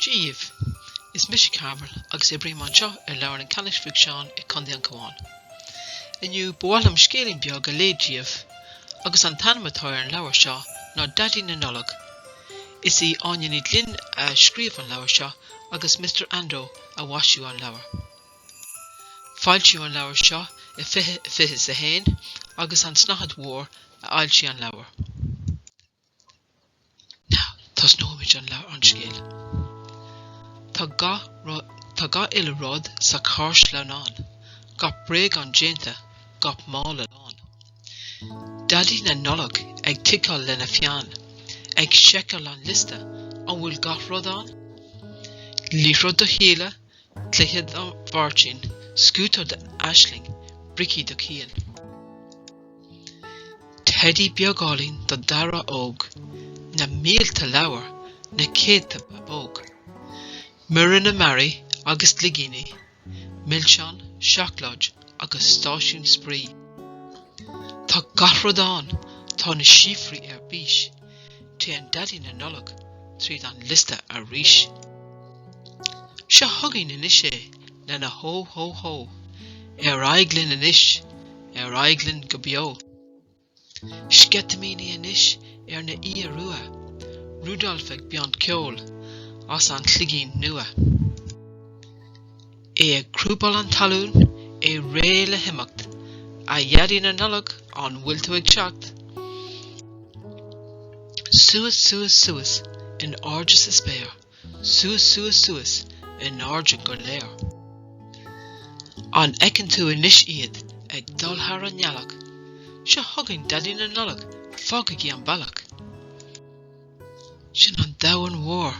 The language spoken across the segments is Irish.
Dia dhaoibh! Is mise Carmel agus oibrím anseo ar Leabharlann Ceannais Mhic Seáin i Contae an Chabháin. Inniu ba mhaith liom scéilín beag a léamh daoibh agus an t-ainm atá ar an leabhar seo ná Daidí na Nollag. Is í Áine Ní Ghlinn a scríobh an leabhar seo agus Mister Ando a mhaisiú an leabhar. Foilsíodh an leabhar seo i 2021 agus An tSnáthaid Mhór a fhoilsigh an leabhar. Now, tosnóimid an leabhar, an scéal. Tá gach tá gach uile rud sa charr sleamhnán, gach bréagán déanta, gach mála lán. Daidí na Nollag ag ticeáil lena pheann, ag seiceáil an liosta, an bhfuil gach rud ann? Liathróid do Shíle, cluiche do Mháirtín, scútar d'Aisling, bricí do Chian. Teidí beag álainn do Dhara óg, na mílte leabhar, na céadta babóg. Muire na Mearaí agus gligíní, milseáin, seacláid agus stáisiún spraoi. Tá gach rud ann, tá na síofraí ar bís, téann Daidí na Nollag tríd an liosta arís. Seo chugainn anois é lena hó hó hó, ar aghaidh linn anois, ar aghaidh linn go beo. Sceitimíní anois ar na fhia rua, Rudolf ag baint ceoil as an chloigín nua. É ag crúbáil an talún, é réidh le himeacht, a Dhaidí na Nollag, an bhfuil tú ag teacht? Suas, suas, suas, in airde sa spéir. Suas, suas, suas, in airde go léir. An bhfeiceann tú anois iad ag dul thar an ngealach? Seo chugainn Daidí na Nollag, fágaigí an bealach! Sin an domhan mhór.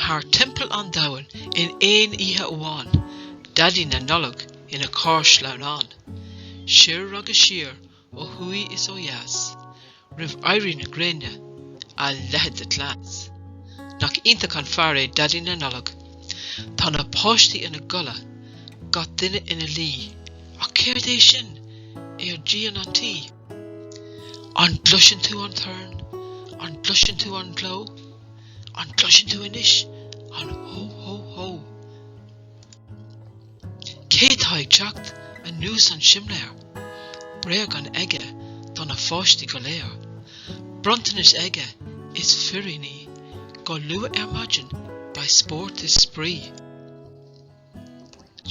Thar timpeall an domhain in aon oíche amháin, Daidí na Nollag ina charr sleamhnán. Soir agus siar ó thuaidh is ó dheas, roimh éirí na gréine, a leithéid de chleas! Nach iontach an fear é Daidí na Nollag! Tá na páistí ina gcodladh, gach duine ina luí, ach céard é sin ar dhíon an tí? An gcloiseann tú an torann? An gcloiseann tú an gleo? An gcloiseann tú anois an hó hó hó? Cé tá ag teacht anuas an simléar? Bréagáin aige do na pháistí go léir. Bronntanais aige is firíní. Go luath ar maidin beidh spórt is spraoi.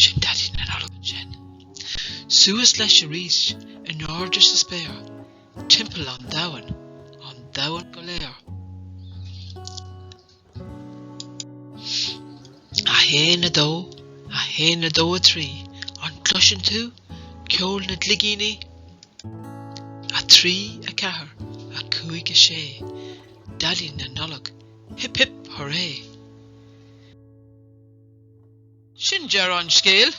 Sin Daidí na Nollag ansin. Suas leis arís in airde sa spéir, timpeall an domhain, an domhan go léir. 1, 2, 1, 2, 3, An gcloiseann tú ceol na gcloigíní? 3, 4, 5, 6, Daidí na Nollag, hip hip hurray! Sin deireadh an scéil!